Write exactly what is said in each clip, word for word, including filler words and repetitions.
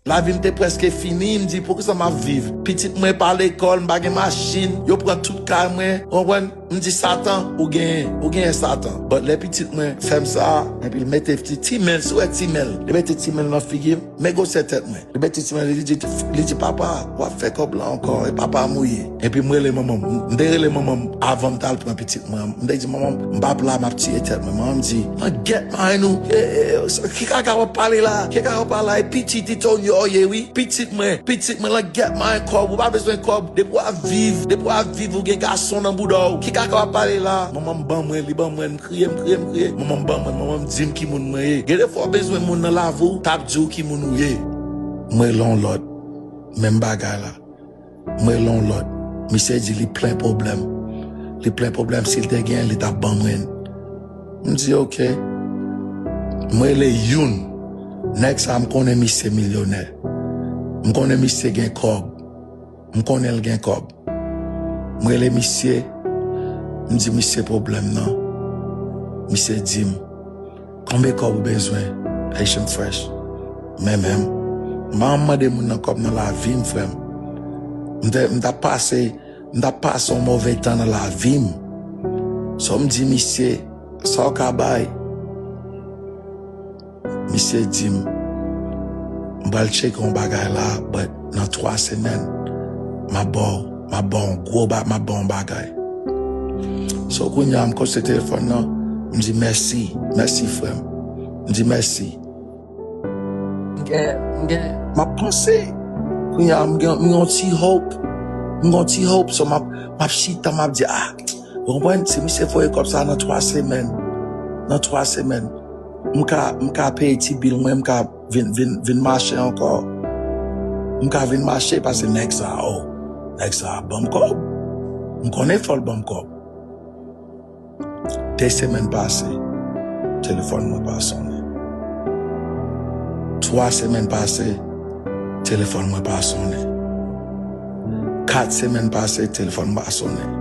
Lavi m te prèske fini, m di, poukisa m ap viv? Pitit mwen pa lekòl, m pa gen machin, yo pran tout kay mwen, w konprann? M di, Satan, ou genyen, ou genyen Satan. But lè pitit mwen fè m sa, epi l mete ti, ti men l, si w wè ti men l, li mete ti men l nan figi m, men gwosè tèt mwen. Li mete ti men l, li di, li di, papa, w ap fè kòb la ankò, e papa m ou ye. Epi m rele manman m, m te rele manman m avan m t al pran pitit mwen. M te di, manman m, m p ap la, m ap tiye tèt mwen. Manman m di, nan gèt mari nou, e, e, ki kaka w ap pale la? Ki kaka w ap pale la? E pitit Itonyo ye, wi. Pitit mwen, pitit mwen, nan gèt mari kòb, ou pa bezwen kòb. Depi w ap viv, depi w ap viv, ou gen gason nan bouda w. Ki kaka w ap pale la? Manman m ban mwen, li ban mwen, m kriye, m kriye, m kriye. Manman m ban mwen, manman m di m ki moun mwen ye. Gen de fwa w bezwen moun nan lavi w, t ap di w ki moun ou ye. M rele yon lòt, menm bagay la. M rele yon lòt. Misye di li plen pwoblèm. Li plen pwoblèm, si l te gen, li t ap ban mwen. M di, oke. M rele youn. Nèg sa, m konnen misye milyonè. M konnen misye gen kòb. M konnen l gen kòb. M rele misye. M di misye pwoblèm nan. Misye di m, konbyen kòb ou bezwen? Haitian Fresh. Men menm. M pa janm mande moun nan kòb nan lavi m, frè m. M te, m t ap pase, m t ap pase yon move tan nan lavi m. So m di misye, sa w ka bay? Misye di m, m pral tcheke yon bagay la, but nan twa semèn, m ap ba w, m ap ba w yon gwo ba, m ap ba w yon bagay. So kounye a, m kòse telefòn nan, m di mèsi, mèsi frè m. M di mèsi. M gen, m gen, m ap panse. Kounye a, m gen, m gen yon ti hope. M gen yon ti hope, so m ap, m ap chita, m ap di, ah, ou konprann, si misye voye kòb sa nan twa semèn, nan twa semèn, m ka, m ka peye ti bil mwen, m ka vin, vin, vin mache ankò. M ka vin mache paske nèg sa, oh, nèg sa ap ban m kòb. M konnen fò l ban m kòb. De semèn pase, telefòn mwen pa sonnen. Twa semèn pase, telefòn mwen pa sonnen. Kat semèn pase, telefòn mwen pa sonnen.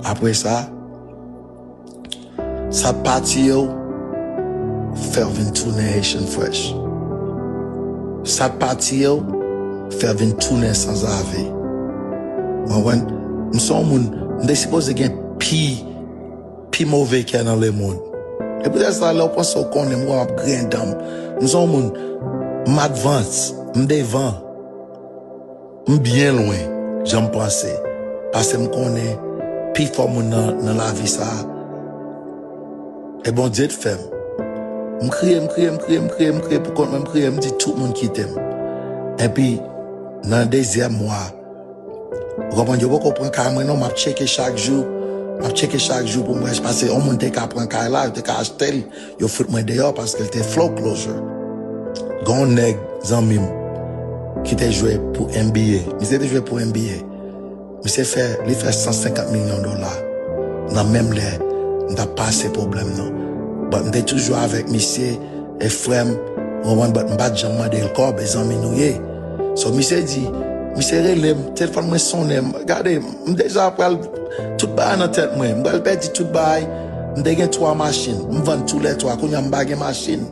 Apre sa, sa pati yo fè w vin tounen Haitian Fresh. Sa pati yo fè w vin tounen sanzave. Ou konprann? M se yon moun, m te sipoze gen pi, pi move kè nan lemonn. E poutèt sa, lè w panse w konnen m, ou wè m ap griyen dan m. M se yon moun, m advance, m devan. M byen lwen, jan m panse. Paske m konnen pifò moun nan, nan lavi sa a, e Bondye t fè m. M kriye, m kriye, m kriye, m kriye, m kriye pou kont mwen, m kriye, m di tout moun kite m. Epi, nan dezyèm mwa, ou konprann, yo poko pran kay mwen non, m ap tcheke chak jou, m ap tcheke chak jou pou m wè, paske yon moun te ka pran kay la, yo te ka achte l, yo fout mwen deyò paske l te foreclosure. Gen yon nèg, zanmi m, ki te jwe pou N B A. Misye te jwe pou N B A. Misye fè, li fè san senkant milyon dola nan menm lè m t ap pase pwoblèm nan. But m te toujou avèk misye, e frè m, ou konprann, but m pa t janm mande l kòb, e zanmi nou ye. So, misye di, misye rele m, telefòn mwen sonnen, m, gade, m deja pral, tout bagay nan tèt mwen, m pral pèdi tout bagay. M te gen twa machin, m vann toulètwa, kounye a m pa gen machin.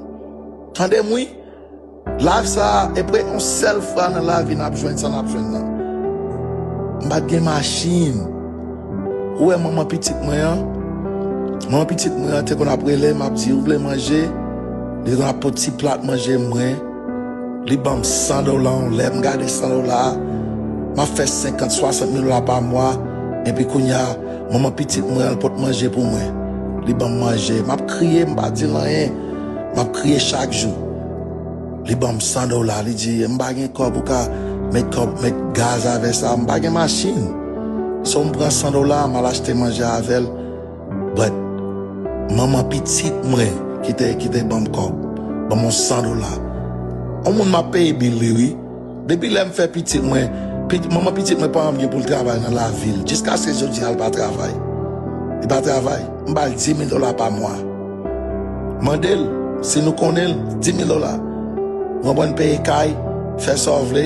Tande m wi. Live sa a, e pre yon sèl fwa nan lavi n ap jwenn sa n ap jwenn nan. M pa t gen machin. Ou wè manman pitit mwen an? Manman pitit mwen an te konn ap rele m, ap di, ou vle manje? Li te konn ap pot ti plat manje mwen. Li ban m san dola yon lè, m gade san dola a. M ap fè senkant, swasant mil dola pa mwa. Epi kounye a, manman pitit mwen an, l pot manje pou mwen. Li ban m manje. M ap kriye, m pa di l anyen. M ap kriye chak jou. Li ban m san dola, li di, m pa gen kòb ou ka met kòb, met gaz avè sa, m pa gen machin. So m pran san dola, m al achte manje avè l. But manman pitit mwen ki te, ki te ban m kòb, ban m yon san dola. Yon moun m ap peye bil li, wi. Depi lè m fè pitit mwen, pit-, manman pitit mwen pa janm gen pou l travay nan lavi l. Jiskaske jodi a, l pa travay. Li pa travay. M ba l dis mil dola pa mwa. Mande l, si nou konnen l, dis mil dola. Ou konprann, peye kay, fè sa w vle,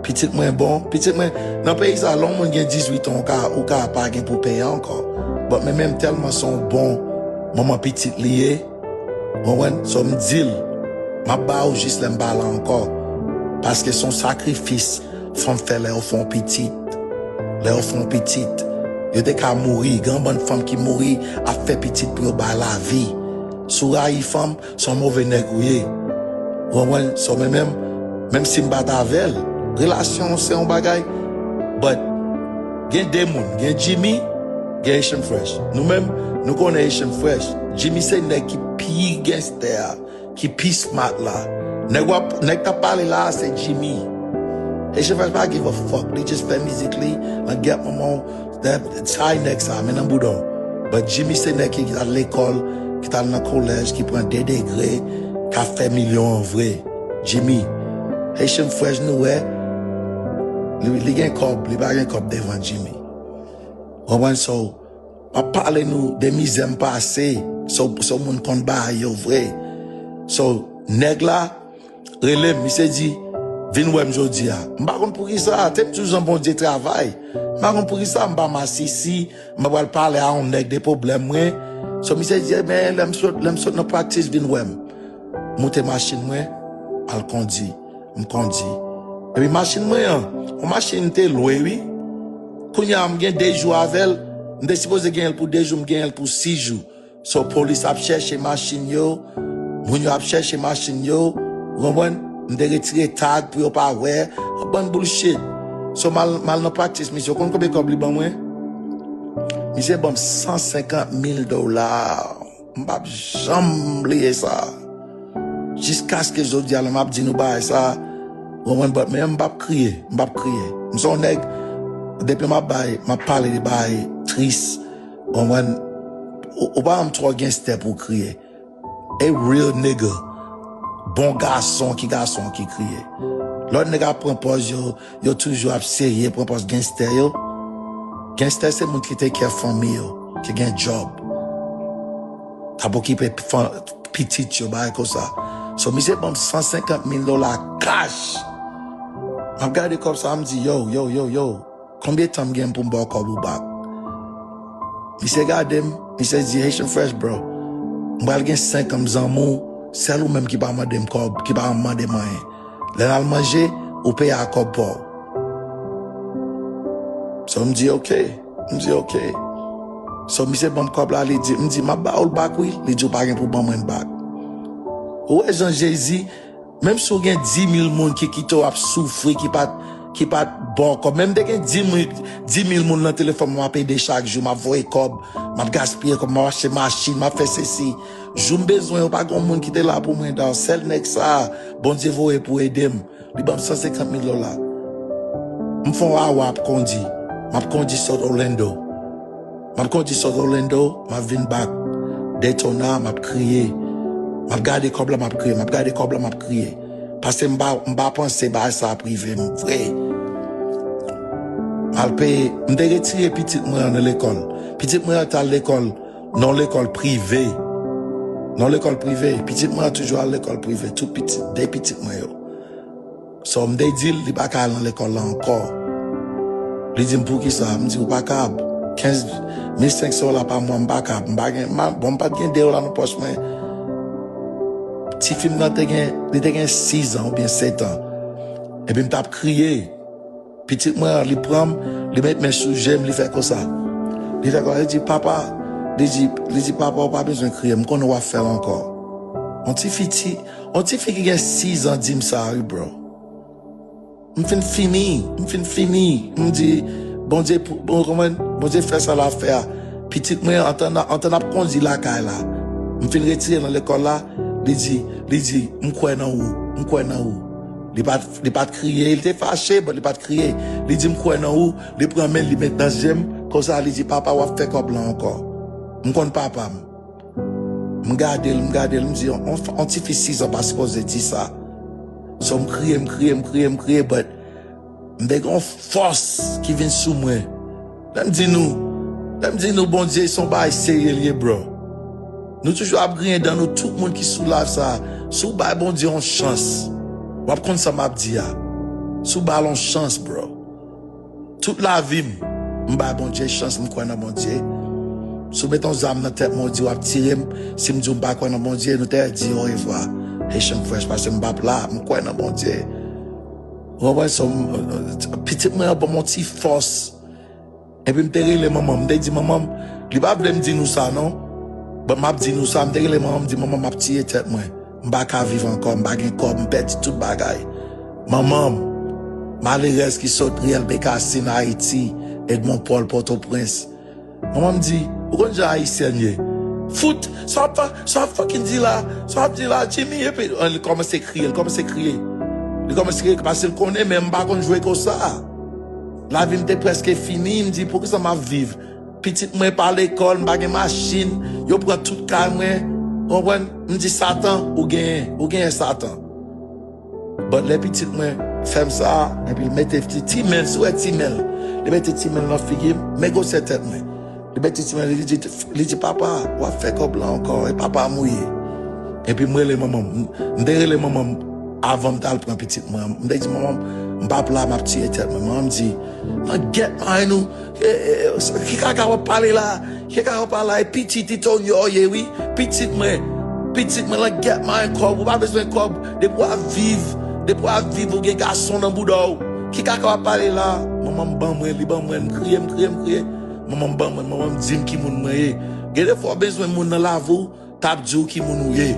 pitit mwen bon. Pitit mwen, nan peyi sa, lè yon moun gen dizuit an, ou ka, ou ka pa gen pou peye ankò. But men menm tèlman se yon bon manman pitit li ye, ou konprann? So m di l, m ap ba ou jis lè m pa la ankò. Paske se yon sakrifis fanm fè lè yo fè yon pitit. Lè yo fè yon pitit, yo te ka mouri. Gen yon bann fanm ki mouri ap fè pitit pou yo bay lavi. Si w rayi fanm, se yon move nèg ou ye. Ou konprann? So, men menm, menm si m pa t avè l, relasyon se yon bagay. But, gen de moun, gen Jimmy, gen Haitian Fresh. Nou menm, nou konnen Haitian Fresh. Jimmy se nèg ki pi gangster a, ki pi smart la. Nèg w ap, nèg k ap pale la a se Jimmy. Haitian Fresh pa give a fuck. Li just fè mizik li, nan gèt manman w, that, sa e nèg sa, men nan bouda w. But Jimmy se nèg ki, ki t al lekòl, ki t al nan kolèj, ki pran de degre, k ap fè milyon an vre. Jimmy. Haitian Fresh nou wè, li, li gen kòb, li pa gen kòb devan Jimmy. Ou konprann? So, m ap pale nou de mizè m pase. So, so moun konn bagay yo vre. So, nèg la rele m, misye di, "Vin wè m jodi a." M pa konn poukisa, te m di w jan Bondye travay. M pa konn poukisa m pa masisi, m pa pral pale a yon nèg de pwoblèm mwen. So, misye di, "Ebyen, lè m sot, lè m sot nan praktis, vin wè m." Moute machin mwen, al kondi. M kondi. Epi machin mwen an, yon machin te lwe, wi. Kounye a, m gen de jou avè l. M te sipoze genyen l pou de jou, m genyen l pou sis jou. So, polis ap chèche machin yo, moun yo ap chèche machin yo, ou konprann? M te retire tag pou yo pa wè, yon bann bullshit. So, m al, m al nan praktis, misye, ou konn konbyen kòb li ban mwen? Misye ban m san senkant mil dola. M p ap janm bliye sa. Jiskaske jodi a la, m ap di nou bagay sa. Ou konprann? But men m p ap kriye, m p ap kriye. M se yon nèg, depi m ap bay, m ap pale de bagay tris. Ou konprann? Ou, ou pa janm twò gangster pou w kriye. A real nigga. Bon gason ki gason ki kriye. Lòt nèg ap pran pòz yo, yo toujou ap serye, pran pòz gangster yo. Gangster se moun ki take care fanmi yo, ki gen djòb. K ap okipe fan, pitit yo, bagay konsa. So, misye ban m san senkant mil dola cash. M ap gade kòb sa, m di, "Yo, yo, yo, yo, konbyen tan m gen pou m ba w kòb ou back?" Misye gade m, misye di, "Haitian Fresh, bro. M pral gen senk an m zanmi w, sèl ou menm ki pa mande m kòb, ki pa mande m anyen. Lè n al manje, ou peye ak kòb pa w." So, m di, "Ok." M di, "Ok." So, misye ban m kòb la, li di, m di, "M ap ba w l back, wi." Li di, "Ou pa gen pou ban mwen l back." Ou wè jan Jezi, menm si w gen di mil moun ki kite w ap soufri, ki pa t, ki pa t ba w kòb. Menm te gen di mil, di mil moun nan telefòn mwen, m ap ede chak jou, m ap voye kòb, m ap gaspiye kòb, m ap achte machin, m ap fè sesi. Jou m bezwen, yo pa gen yon moun ki te la pou mwen, dawg. Sèl nèg sa a, Bondye voye pou ede m. Li ban m san senkant mil dola. M fè yon awa ap kondi. M ap kondi sot Orlando. M ap kondi sot Orlando, m ap vin back Daytona, m ap kriye. M ap gade kòb la, m ap kriye. M ap gade kòb la, m ap kriye. Paske m pa, m pa panse bagay sa ap rive m vre. M al peye, m te retire pitit mwen an nan lekòl. Pitit mwen an t al lekòl, nan lekòl prive. Nan lekòl prive. Pitit mwen an toujou al lekòl prive. Tout pitit, de pitit mwen yo. So, m te di l, li pa ka al nan lekòl la ankò. Li di m, "Poukisa?" M di, "Ou pa kab. Kenz mil senk san dola pa mwa, m pa kab. M pa gen, ma, bon, m pa t gen de dola nan pòch mwen." Tifi m nan te gen, li te gen sis an oubyen sèt an. Epi m t ap kriye. Pitit mwen an, li pran m, li met men sou je m, li fè konsa. Li fè konsa, li di, "Papa," li di, li di, "Papa, ou pa bezwen kriye, m konnen w ap fè l ankò." On ti fi, ti, on ti fi ki gen sis an di m sa, wi, bro. M fin fini, m fin fini. M di, "Bondye, pou, bon, kòman, Bondye fè sa l ap fè a." Pitit mwen, antan, antan n ap kondi lakay la, m fin retire nan lekòl la, li di, li di, "M kwè nan ou, m kwè nan ou." Li pa t, li pa t kriye, li te fache, but li pa t kriye. Li di, "M kwè nan ou." Li pran men l, li met nan je m, konsa li di, "Papa, w ap fè kòb lan ankò." M konn papa m. M gade l, m gade l, m di, "On, on, on ti fi sis an pa sipoze di sa." So, m kriye, m kriye, m kriye, m kriye, but m te gen yon fòs ki vin sou mwen. Lè m di nou, lè m di nou, Bondye, se yon bagay serye l ye, bro. Nou toujou ap griyen dan nou, tout moun ki sou live sa. Si w bay Bondye yon chans, w ap konn sa m ap di a. Si w ba l yon chans, bro. Tout lavi m, m bay Bondye chans, m kwè nan Bondye. Si w met yon zam nan tèt mwen, w di w ap tire m, si m di w m pa kwè nan Bondye, nou te di orevwa. Haitian Fresh, paske m p ap la, m kwè nan Bondye. Ou konprann? So, pitit mwen an ban m yon ti fòs. Epi m te rele manman m, m te di manman m, li pa vle m di nou sa non. But m ap di nou sa, m te rele manman m, di manman m ap tiye tèt mwen. M pa ka viv ankò, m pa gen kòb, m pèdi tout bagay. Manman m, malerèz ki sot riyèl Bekasin, Ayiti, Edmond Paul, Pòtoprens. Manman m di, ou konn jan ayisyèn ye. Fout, sa w ap, sa w ap fucking di la, sa w ap di la, Jimmy, epi, an, li kòmanse kriye, li kòmanse kriye. Li kòmanse kriye, paske l konnen, men m pa konn jwe konsa. Lavi m te prèske fini, m di, poukisa m ap viv? Pitit mwen pa lekòl, m pa gen machin, yo pran tout kay mwen, ou konprann? M di, Satan, ou genyen, ou genyen Satan. But lè pitit mwen fè m sa, epi l mete ti, ti men l, si w wè ti men l, li mete ti men l nan figi m, men gwosè tèt mwen. Li mete ti men l, li di, li di, papa, w ap fè kòb la ankò, e papa m ou ye. Epi m rele manman m, m te rele manman m avan m t al pran pitit mwen an. M te di, manman m, m p ap la, m ap tiye tèt mwen. Manman m di, nan gèt mari nou, e, e, e, ki kaka w ap pale la? Ki kaka w ap pale la? E pitit Itonyo ye, wi. Pitit mwen, pitit mwen, nan gèt mari kòb, ou pa bezwen kòb. Depi w ap viv, depi w ap viv, ou gen gason nan bouda w. Ki kaka w ap pale la? Manman m ban mwen, li ban mwen, m kriye, m kriye, m kriye. Manman m ban mwen, manman m di m ki moun mwen ye. Gen de fwa w bezwen moun nan lavi w, t ap di w ki moun ou ye.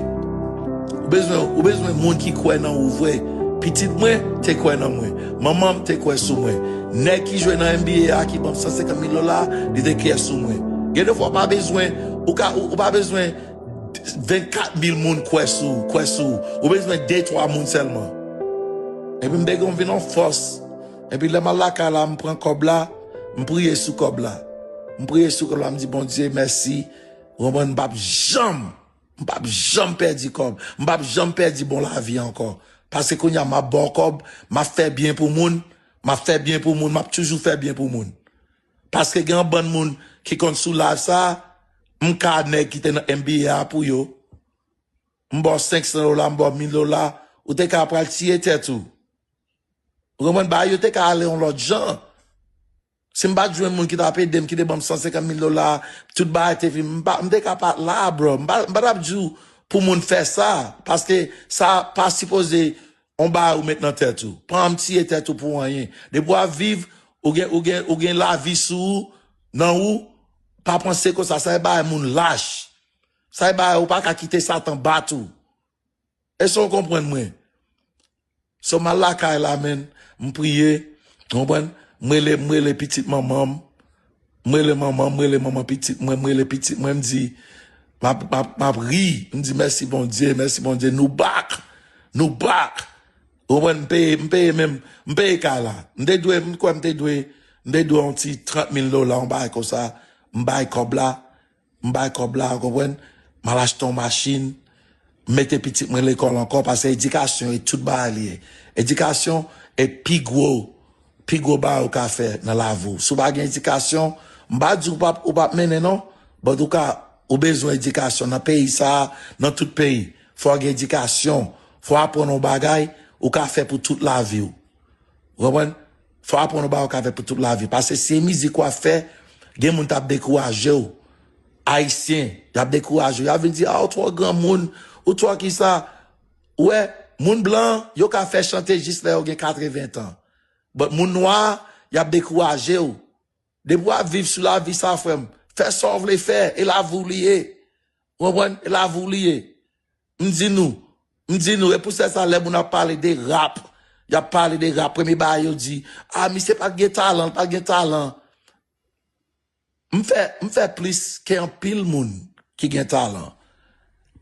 Ou bezwen, ou bezwen moun ki kwè nan ou vre. Pitit mwen te kwè nan mwen. Manman m te kwè sou mwen. Nèg ki jwe nan N B A a ki ban m san senkant mil dola, li te kwè sou mwen. Gen de fwa w pa bezwen, ou ka, ou, ou pa bezwen vennkat mil moun kwè sou, kwè sou ou. Ou bezwen de, twa moun sèlman. Epi m te gon vin yon fòs. Epi lè m al lakay la, m pran kòb la, m priye sou kòb la. M priye sou kòb la, m di, Bondye, mèsi. Ou konprann, m p ap janm, m p ap janm pèdi kòb. M p ap janm pèdi bon lavi ankò. Paske kounye a, m ap ba w kòb, m ap fè byen pou moun, m ap fè byen pou moun, m ap toujou fè byen pou moun. Paske gen yon bann moun ki konn sou live sa, m ka nèg ki te nan N B A a pou yo. M ba w senk san dola, m ba w mil dola, ou te ka pral tiye tèt ou. Ou konprann? Bagay yo te ka ale yon lòt jan. Si m pa t jwenn moun ki t ap ede m, ki te ban m san senkant mil dola, tout bagay te fini, m pa, m te ka pa t la, bro. M pa, m pa t ap di w pou moun fè sa, paske sa pa sipoze yon bagay ou met nan tèt ou. Pa janm tiye tèt ou pou anyen. Depi w ap viv, ou gen, ou gen, ou gen lavi sou ou, nan ou, pa panse konsa, sa e bagay moun lach. Sa e bagay ou pa ka kite Satan bat ou. Èske w konprann mwen? So, m al lakay la, menn, m priye, w konprann? M rele, m rele pitit manman m, m rele manman, m rele manman pitit mwen, m rele pitit mwen, m di, m ap, m ap, m ap ri, m di, mèsi Bondye, mèsi Bondye, nou back, nou back. W konprann? M peye, m peye menm, m peye kay la. M te dwe, m kwè m te dwe, m te dwe yon ti trant mil dola, yon bagay konsa, m bay kòb la. M bay kòb la, w konprann? M al achte yon machin, m mete pitit mwen lekòl ankò, paske edikasyon e tout bagay li ye. Edikasyon e pi gwo, pi gwo bagay ou ka fè nan lavi w. Si w pa gen edikasyon, m pa di w p ap, ou p ap mennen non, but ou ka, ou bezwen edikasyon nan peyi sa a, nan tout peyi. Fò w gen edikasyon, fò w aprann yon bagay, ou ka fè pou tout lavi w. Ou konprann? Fò w aprann yon bagay ou ka fè pou tout lavi. Paske si e mizik w ap fè, gen moun t ap dekouraje w. Ayisyen, y ap dekouraje w. Y ap vin di, a, ou twò granmoun, ou twò kisa. Ou wè, moun blan, yo ka fè chante jis lè yo gen katreven tan. But moun nwa, y ap dekouraje w. Depi w ap viv sou lavi sa, frè m, fè sa w vle fè, e lavi w li ye. Ou konprann? E lavi w li ye. M di nou, m di nou, e pou sèl sa lè moun ap pale de rap, y ap pale de rap, premye bagay yo di, a, misye pa t gen talan, l pa t gen talan. M fè, m fè plis ke anpil moun ki gen talan.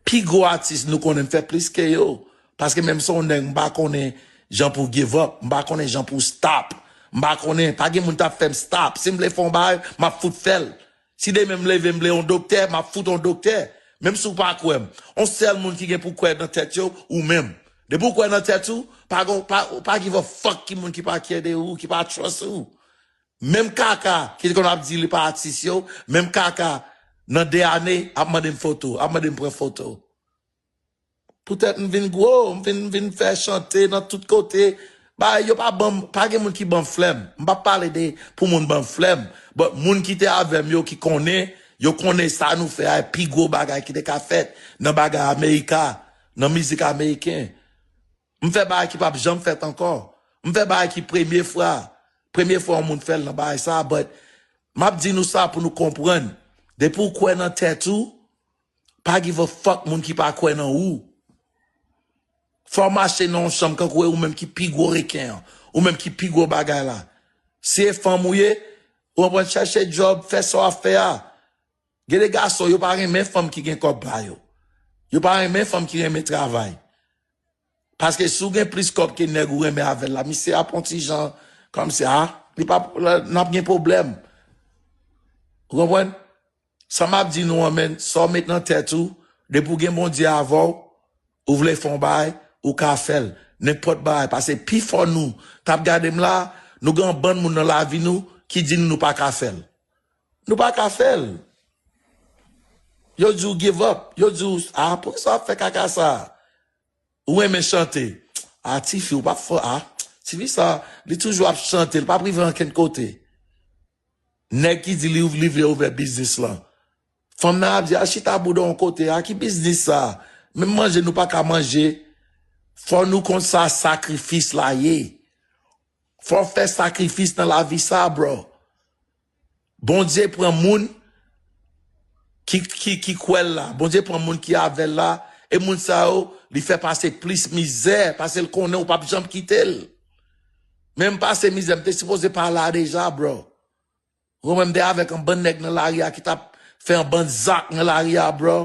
Pi gwo atis nou konnen, m fè plis ke yo. Paske menm si w nèg, m pa konnen jan pou give up, m pa konnen jan pou stop. M pa konnen, pa gen moun t ap fè m stop. Si m vle fè yon bagay, m ap fout fè l. Si demen m leve, m vle yon doktè, m ap fout yon doktè. Menm si w pa kwè m. Yon sèl moun ki gen pou kwè nan tèt yo, ou menm. Depi w kwè nan tèt ou, pa gon, pa, pa give a fuck ki moun ki pa care de ou, ki pa trust ou. Menm kaka ki te konn ap di li pa atis yo, menm kaka nan de ane ap mande m foto, ap mande m pran foto. Poutèt m vin gwo, m vin, m vin fè chante nan tout kote. Bagay yo pa ban m, pa gen moun ki ban m flèm. M p ap pale de pou moun ban m flèm. But moun ki te avè m yo ki konnen, yo konnen sa nou fè a, pi gwo bagay ki te ka fèt nan bagay Amerika, nan mizik ameriken. M fè bagay ki p ap janm fèt ankò. M fè bagay ki premye fwa. Premye fwa yon moun fè l nan bagay sa, but m ap di nou sa pou nou konprann. Depi w kwè nan tèt ou, pa give a fuck moun ki pa kwè nan ou. Fò w mache nan yon chanm kankou e ou menm ki pi gwo reken an, ou menm ki pi gwo bagay la. Si e fanm ou ye, ou konprann, chèche djòb, fè sa w ap fè a. Gen de gason, yo pa renmen fanm ki gen kòb pa yo. Yo pa renmen fanm ki renmen travay. Paske si w gen plis kòb ke nèg ou renmen avè l la, misye ap on ti jan kòmsi, a, li pa, n ap gen pwoblèm. Ou konprann? Sa m ap di nou an, menn, sa w met nan tèt ou, depi w gen Bondye avè w, ou vle fè yon bagay, ou ka fè l. Nenpòt bagay, paske pifò nou t ap gade m la, nou gen yon bann moun nan lavi nou ki di nou nou pa ka fè l. Nou pa ka fè l. Yo di w give up. Yo di w, a, poukisa w ap fè kaka sa? Ou renmen chante. A, tifi, ou pa fò, a, tifi sa, li toujou ap chante, li p ap rive ankenn kote. Nèg ki di li, li vle ouvè biznis lan. Fanm nan ap di, a, chita bouda yon kote, a, ki biznis sa? Menm manje nou pa ka manje. Fò nou konn sa sakrifis la ye. Fò w fè sakrifis nan lavi sa, bro. Bondye pran moun ki, ki, ki kwè l la. Bondye pran moun ki avè l la. E moun sa yo, li fè pase plis mizè, paske l konnen ou p ap janm kite l. Men m pase mizè, m te sipoze pa la deja, bro. Ou konprann, m te avèk yon bann nèg nan lari a ki t ap fè yon bann zak nan lari a, bro.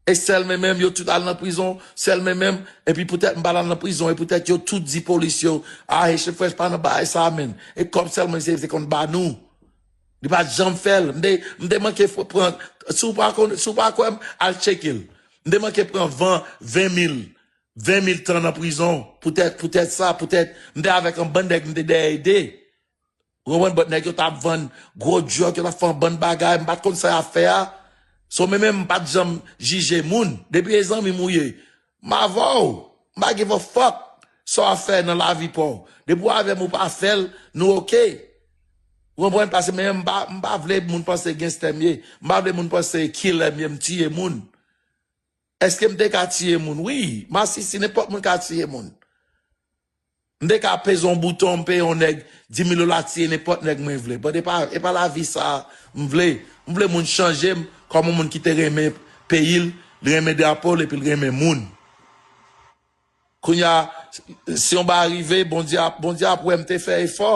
E sèl men menm, yo tout al nan prizon, sèl men menm, epi poutèt m pa t al nan prizon, e poutèt yo tout di polis yo, a, Haitian Fresh pa nan bagay sa, menn. E kòb sèlman misye te konn ba nou. Li pa t janm fè l. M te, m te manke f-, pran, si w pa konn, si w pa kwè m, al tcheke l. M te manke pran van, ven mil, ven mil tan nan prizon, poutèt, poutèt sa, poutèt, m te avèk yon bann nèg m te dèyè ede. Ou konprann? But nèg yo t ap vann gwo djòk, yo t ap fè yon bann bagay, m pa t konn sa y ap fè a. So, men menm, m pa t janm jije moun. Depi e zanmi m ou ye, m avè w. M pa give a fuck sa w ap fè nan lavi pa w. Depi w avè m, ou pa fè l, nou oke. Ou konprann? Paske men menm, m pa, m pa vle moun panse gangsta m ye. M pa vle moun panse killer m ye, m tiye moun. Èske m te ka tiye moun? Wi, masisi, nenpòt moun ka tiye moun. M te ka peze yon bouton, m peye yon nèg di mil dola, tiye nenpòt nèg mwen vle. But e pa, e pa lavi sa m vle. M vle moun chanje m kòm yon moun ki te renmen peyi l, li renmen drapo l, epi l renmen moun. Kounye a, si yon bagay rive, Bondye ap, Bondye ap wè m te fè efò.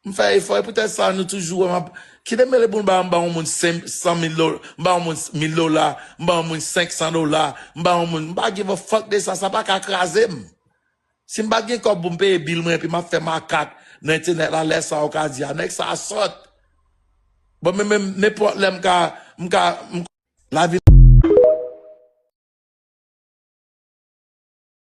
M fè efò, e poutèt sa nou toujou wè m ap, kite m rele pou m ba, m ba yon moun sen, san mil dola, m ba yon moun mil dola, m ba yon moun senk san dola, m ba yon moun, m pa give a fuck de sa, sa pa ka kraze m. Si m pa gen kòb pou m peye bil mwen, epi m ap fè makak nan entènèt la, lè sa a ou ka di, a, nèg sa a sòt. Bon, men menm nenpòt lè m ka, m ka, m, lavi